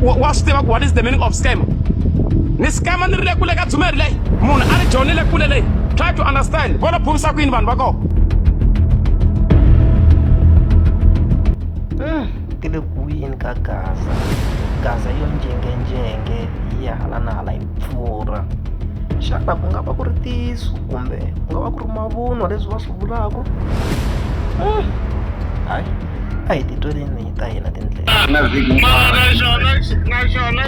Wa swi tiva ku what is the meaning of scam? Ni scam ni ri le kule ka dzumeri leyi. Munhu a ri Joni le kule leyi. Try to understand. Vo lo phumisa ku yini vanhu va kona? Ti le kwini ka Gaza. Gaza yo njengenjenge yi ya hala na hala yi pfurha. Xana ku nga va ku ri ntiyiso kumbe ku nga va ku ri mavunwa leswi va swi vulaka? Hayi a hi titweleni hi ta hina tindlela. Naxona naxona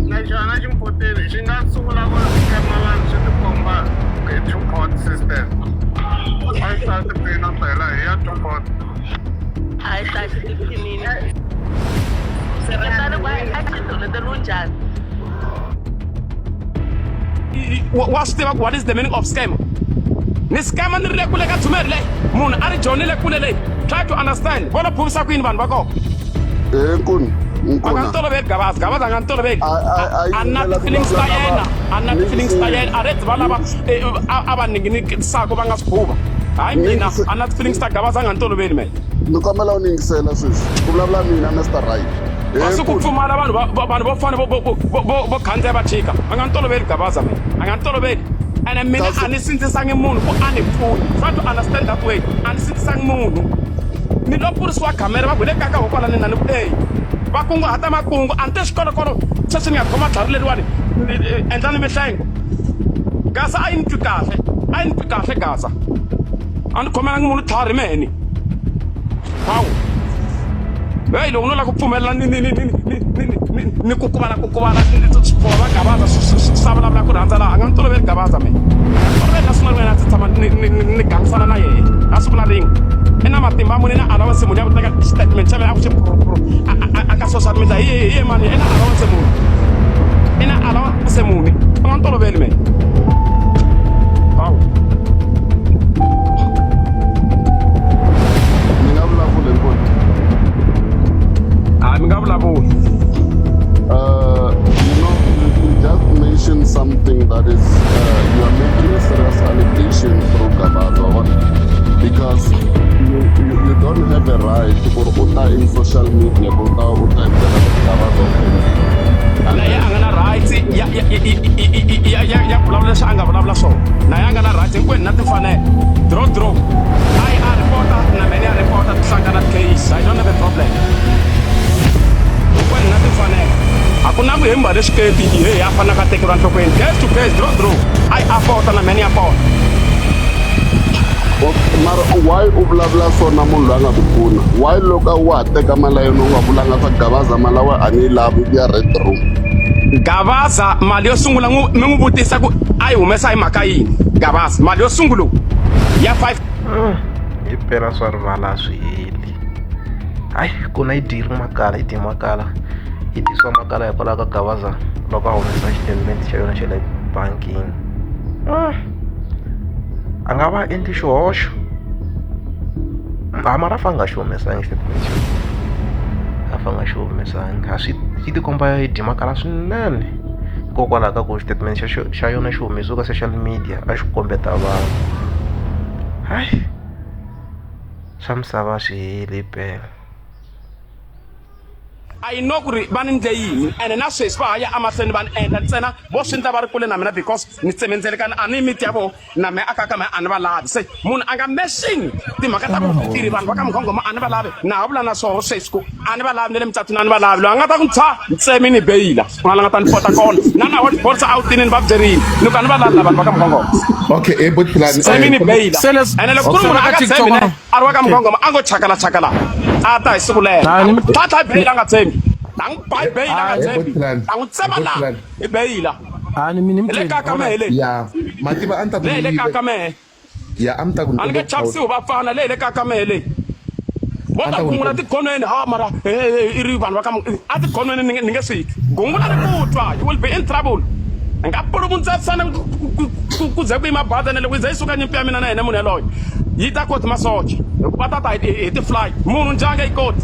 naxona ximputini xi nga sungula ku scam-a vanhu swi tikomba hi two pot system. A yi ta tiphina phela hi ya two pot. A yi ta xi tiphinini. Sirhetani a xi toletela njhani? Wa swi tiva ku what is the meaning of scam? Ni scam ni ri le kule ka dzumeri leyi. Munhu a ri Joni le kule leyi. Try to understand. Vo lo phumisa ku yini vanhu va kona? Eh, nkuni A nga nkuna ni toloveli Gabaza. Gabaza a nga ni toloveli. A- a- A na a- ti-feelings ta yena. A na ti-feelings ta yena. A redi va lava a va ninginikisaka va nga swi phuva. Hayi mina, a na ti-feelings ta Gabaza a nga ni toloveli mina. Ni kombela u ni yingisela sweswi ku vulavula mina Mr Right. Kasi ku pfumala vanhu va vanhu vo fana vo khandziya va chika. A nga ni toloveli Gabaza mina. A nga ni toloveli. Ene mina a ni sindzisangi munhu ku a ni pfuni. Try to understand that way. A ni sindzisangi munhu. Ni lo pfurisiwa khamera va ku hi le kaya ka hokwala ni na ni ku eyi. Va kunguhata makungu a ni te xikolokolo sweswi ni nga khoma tlhari leriwani endlani mihlengo. Gaza a yi ni twi kahle. A yi ni twi kahle Gaza. A ni khomelangi munhu tlhari meheni. Hawu. Hey, loko no lava ku pfumelela ni ni ni ni ni ni ni ni ku kuvana ku kuvana swifuwo va Gabaza swa vulavula ku rhandza laha a nga ni toloveli Gabaza mina. Toloveli na siku na rin'we na ndzi tshama ni ni ni ni gangisana na yena na siku na rin'we. I na matimba muni na allowance muni ya ku teka statement xa mina a ku xi phurupuru a ka social media hi ye hi ye mani i na allowance muni. I na allowance muni. A nga ni toloveli mina. Hawu. Ni nga vulavuli hinkwenu. Hayi mi nga vulavuli. You just mentioned something that is, you are making a serious allegation through Gabaza, what? Because you don't have a right ku ri u ta in social media ku ta u ta hi byela ku Gabaza u endlile. Na yena a nga na rights ya ya ya ya ya vulavula leswi a nga vulavula swona. Na yena a nga na rights hinkwenu na timfanelo. Draw draw. A yi a report-a na mina ya report-a ti hlangana case. I don't have a problem. Hinkwenu na timfanelo. A ku na ku hemba le xiketi he a faneleke a tekeriwa enhlokweni. Case to case draw draw. A yi a pota na mina ya pota. Mara why u vulavula so na munhu loyi a nga ku pfuna? Why loko wa ha teka mali ya yena u nga vulanga swa Gabaza mali ya wena a ni yi lavi ya red room? Gabaza mali yo sungula mi n'wi vutisa ku a yi humesa hi mhaka yini Gabaza mali yo sungula ya 5 Hi mpela swa rivala a swi heli. Hayi ku na yi dyile makala yi dye makala yi dyisiwa makala hikwalaho ka Gabaza loko a humesa xitatimende xa yona xa le bangini. A nga va a endli xihoxo a mara a fanele a nga xi humesangi xitatimende xa a fanele a nga xi humesangi a swi yi tikomba yi dye makala swinene hikokwalaho ka ku xitatimende xa xa yona xi humesiwe ka social media a xi kombeta vanhu hayi swa misava swi heli himpela. I know ku ri va ni ndle yini ene na sweswi va ha ya emahlweni va ni endla ntsena vo swi ndla va ri kule na mina because ni tseme ndzelekani a ni miti ya vona na mehe a ka ka mehe a ni va lavi se munhu a nga mention timhaka ta ku tirhi vanhu va ka mugongoma a ni va lavi na ha vula na swoho sweswi ku a ni va lavi na le mucatwini a ni va lavi loyi a nga ta ku ntshwa ntsemi ni beyila ku na la nga ta ni pota kona na na wa xiphorisa a wu tinini va byerini ni ku a ni va lavi la vanhu va ka mugongoma Okay, eh, but plan. ntsemi ni beyila Se leswi- ene loko ku ri munhu a Ka nga TikTok tshembi ne na- a ri wa ka mugongoma a ngo chakala chakala a ta hi siku lero Hayi, ni- tlhantlha hi beyila a nga tshembi a n'wi ba hi beyila a nga Eh, tshembi but plan. a n'wi tsema But la plan. hi beyila a ni mina hi le kaya ka mehe leyi Ya, mativa a ni ta ku leyi hi le kaya ka yive. mehe Ya, a ni ta ku a ni nge chavisiwi vafana leyi hi le kaya ka mehe leyi vo A ta ni ta ku gungula tigonweni ha mara i ri vanhu va ka a tigonweni ni nge swi twi gungula ni ku twa you will be in trouble ni nga puluvundzasana ku ze ku yima baza na loko yi ze yi suka nyimpi ya mina na yena munhu yaloye yi ta koti masocha hikuva ta ta hi ti-flight munhu njhanga yi koti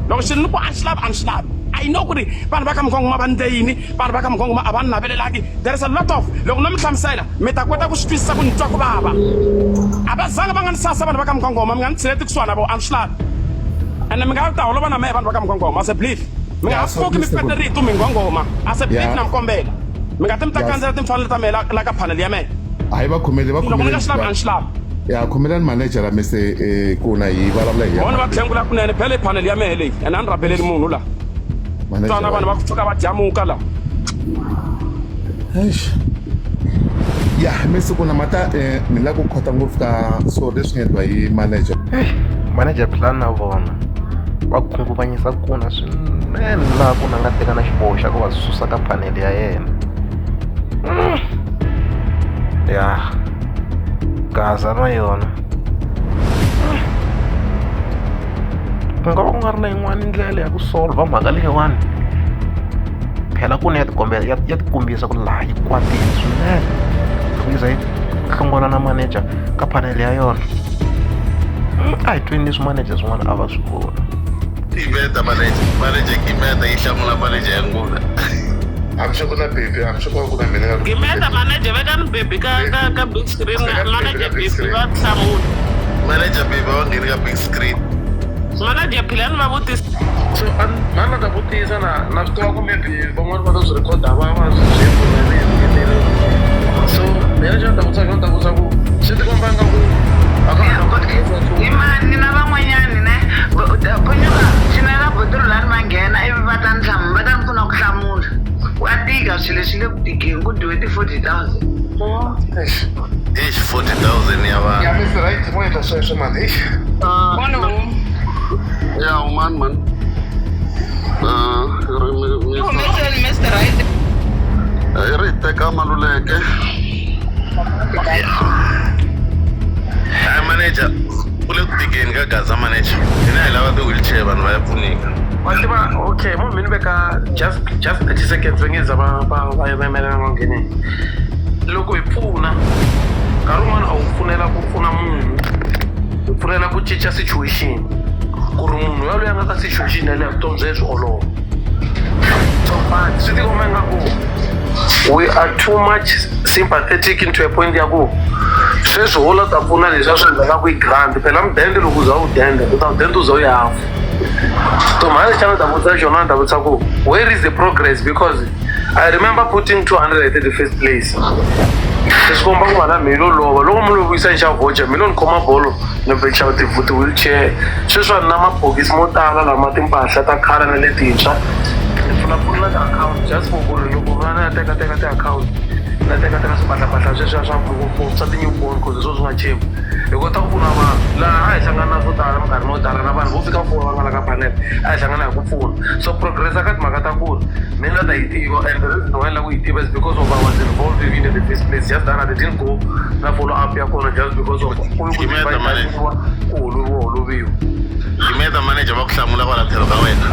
loko xilo ni ku a ni xi lavi a ni xi lavi I know ku ri vanhu va ka mugongoma va ndle yini vanhu va ka mugongoma a va ni navelelaki there is a lot of loko no mi hlamusela mi ta kota ku swi twisisa ku ni twa ku vava a va zanga va nga ni sasa vanhu va ka mugongoma mi nga ni tshineti kusuhana vo a ni swi lavi ene mi nga ta holova na mehe vanhu va ka mugongoma as a belief. Mi nga ha Yeah, so pfuki mi Mr. pete Kuna. rito mi nghonghoma. A se Yeah. bit na mi kombela. Mi nga ti mi ta Yes. kandzela timfanelo ta mehe la la ka panel ya mehe. Hayi va khomele va Loko ni khomele nga swi lavi a ni swi lavi. ya khomelani manager la Mr Kuna hi vulavula hi Vona va tlhengula kunene phela i panel ya mehe leyi ene a ni rabeleli munhu la. Manager Twana vanhu va ku pfuka va jamuka la. Eish. Ya Mr Kuna mata ni la ku khota ngopfu ka so leswi nga endliwa hi manager. Manager plan na vona va khunguvanyisa Kuna swinene laha Kuna a nga teka na xiboho xa ku va susa ka panel ya yena. Ya Gaza na yona ku nga va ku nga ri na yin'wani ndlela ya ku solver mhaka leyiwani phela Kuna ya tikombela ya ya tikombisa ku laha yi kwatile swinene loko yi za yi hlongola na manager ka panel ya yona a hi tweni leswi manager swin'wana a va swi vula. Gimeta manager, manager Gimeta yi hlamula manager ya Nguna. I'm sure ku na baby, I'm sure ku na mina ka Gimeta manager vekani baby ka ka ka big screen Vekani baby manager ka big baby screen. va hlamula. Manager baby va ngheni ka big screen. Manager Philani va vutisa So a mhani na ta vutisa na na swi tiva ku maybe van'wani va ta swi rhekhoda va va swi swi so mina xo ni ta vutisa xo ni ta vutisa ku swi tikomba nga ku a ka ha I mani na van'wanyani ne punyuka cinela botoro lani va nghena ivi va ta ni va ta ni pfuna ku hlamula wa tika swilo leswi le ku tikeni ku dyiwe ti-forty thousand. Eish 40,000 ya vanhu. Ya Mr Right mo endla sweswo man. Eish. Ya humani mani. Ri mi Humeseni Mr Right. Hi ri teka Maluleke. Hayi manager, ku le ku tikeni ka Gaza manager. Hina hi lava ti-wheelchair vanhu va ya pfuneka. Wa tiva okay mo mi ni veka just 30 seconds va nge za va va va va yimelela va ngheneni loko hi pfuna nkarhi wun'wani a wu pfunela ku pfuna munhu hi pfunela ku cinca situation ku ri munhu yaloye a nga ka situation yaleyo vutomi bya swi olova so but swi tikomba ingaku we are too much sympathetic into a point ya ku sweswi ho la ta pfuna leswi a swi endlaka ku i grant phela mudende loko u za u denda u ta u denda u za u ya fa so mhani lexi a ni ta vutisa xona ni ta vutisa ku where is the progress because I remember putting 200 at the first place leswi komba ku vana mhilo lova loko mi lo vuyisa ni xa voucher mhilo ni khoma bolo ni xava ti-wheelchair sweswiwani na mabokisi mo tala lama timpahla ta khale na letintshwa ni pfulapfula ti-account just for ku ri loko va na ya teka teka ti-account na teka teka swimphahlampahla sweswiya swa ngopfu swa ti-newborn cause hi swo swi nga cheap hi kota ku pfuna vanhu laha a hi hlangana na swo tala minkarhi mo tala na vanhu vo fika four va nga la ka panel a hi hlangana hi ku pfuna so progress ka timhaka ta ku mina ta yi tiva and the reason why ni lava ku yi tiva is because of I was involved in the first place just that I didn't go na follow up ya kona just because of ku ku Gimeta manager. ku holoviwa holoviwa Gimeta manager va ku hlamula kwala tlhelo ka wena.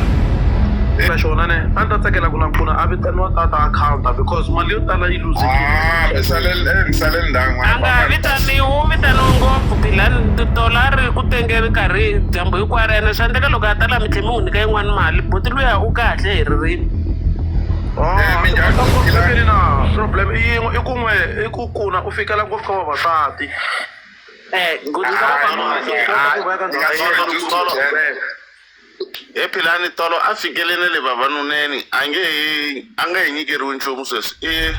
Na xona ne a ni ta tsakela ku na pfuna a vitaniwa tata akhawunta because mali yo tala yi luzekile. Ah, mi salele ndhawu A nga vitaniwi u vitaniwi ngopfu Philani tolo a ri ku tengeni nkarhi dyambu hinkwaro ene swa endleka loko a ta la mi tlhe mi n'wi nyika yin'wani mali buti luya u kahle hi ririmi. Problem na problem i yin'we i kun'we i ku kuna u fikela ngopfu ka vavasati. He Philani tolo a fikele na le vavanuneni a nge he a nga hi nyikeriwi nchumu sweswi i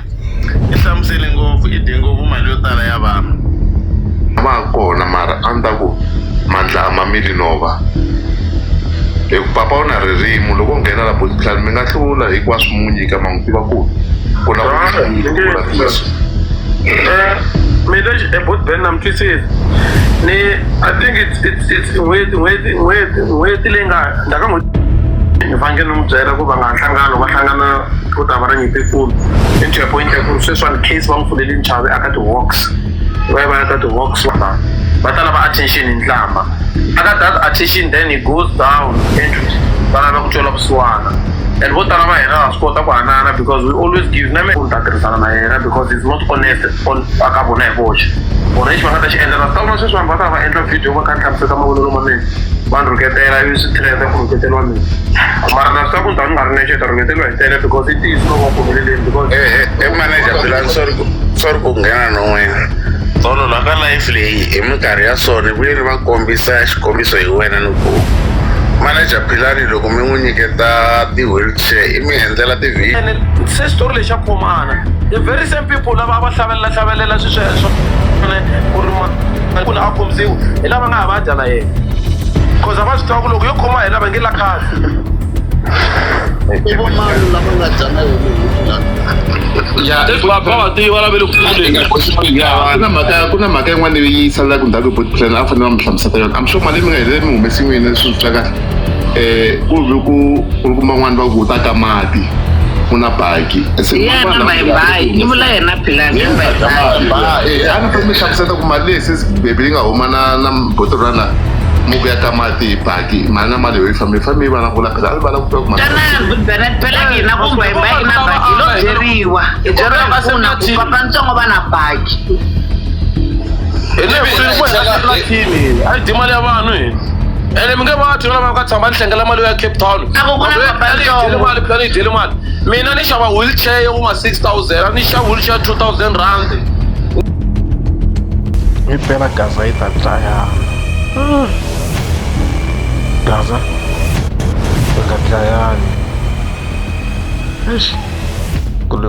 i hlamusele ngopfu i dye ngopfu mali yo tala ya vanhu. Va kona mara a ni ta ku mandla a ma mili nhova hi ku papa u na ririmi loko u nghena la boti mi nga hlula hinkwaswo mi n'wi nyika ma n'wi tiva ku ku na ku vula ntiyiso. Mina bot Ben na mi twisisa ni I think it's n'hweti n'hweti n'hweti n'hweti leyi nga ndzhaku ka n'hweti ni fanekele ni n'wi byela ku va nga hlangana va hlangana ku ta va ra nyimpi kulu into a point ya ku sweswiwani case va n'wi pfulele nchavi aka ti-hawks va ya va ya ka ti-hawks va va ta lava attention hi nhlamba aka that attention then he goes down into va lava ku twela vusiwana and vo tala va hina ha swi kota ku hanana because we always give na me ta tirhisana na yena because it's not honest on aka vona hi voxe vona lexi va nga ta xi endla na swi ta vona sweswi vanhu va ta va endla video va kha hlamuseta mavonelo ma mina va ni rhuketela ivi swi trenda ku rhuketeriwa mina mara na swi ta ku ni ta ni nga ri nexe ta rhuketeriwa hi tele because i ntiyiso lowu wa ku humeleleni because Eh manager Philani sorry ku nghena no wena. Tolo la ka life leyi hi minkarhi ya so ni vuye ni va kombisa xikombiso hi wena ni ku Manager Philani loko mi n'wi nyiketa ti-wheelchair i mi endlela ti-video. Ene se xitori lexi xa khomana the very same people lava a va hlavelela hlavelela swi sweswo ku ri ku a khomisiwi hi lava nga ha va dya na yena cause a va swi tiva ku loko yo khoma hi lava nge la kahle. I vomani lava nga dya na yena hi Philani? Ya, va va tiva lava le ku sunguleni. Ya, ku na mhaka ku na mhaka yin'wana leyi yi salelaka ndzhaku hi bot plan a fanele va mi hlamusela yona. I'm sure mali leyi mi nga yi leyi mi humesi n'wina swi twa kahle. Ku vi ku ku ri kuma van'wani va ku ta ka mati ku na baki. Se Yena vanhu lava mbayibayi ni vula yena Philani Yena mbayibayi. A ni fanele mi hlamusela ku mali leyi se baby yi nga huma na na botoro na muku ya ka mati hi baki mali na mali yo yi fambi fambi yi vulavula phela a yi vulavula ku mali. Tanani Bernard phela hina ku mbayibayi na baki lo byeriwa hi byeriwa ku na ku papantsongo va na baki. Hi le ku na team a yi dyi mali ya vanhu hina ene mi nge va thina lava nga tshama ni hlengela mali ya Cape Town. A ku ku na papantsongo. Mali phela yi dyele mali mina ni xava wheelchair yo kuma 6000 a ni xava wheelchair 2000 rand. Yi pela Gaza yi ta dlayana. Gaza yi nga dlayani. Eish. Ku le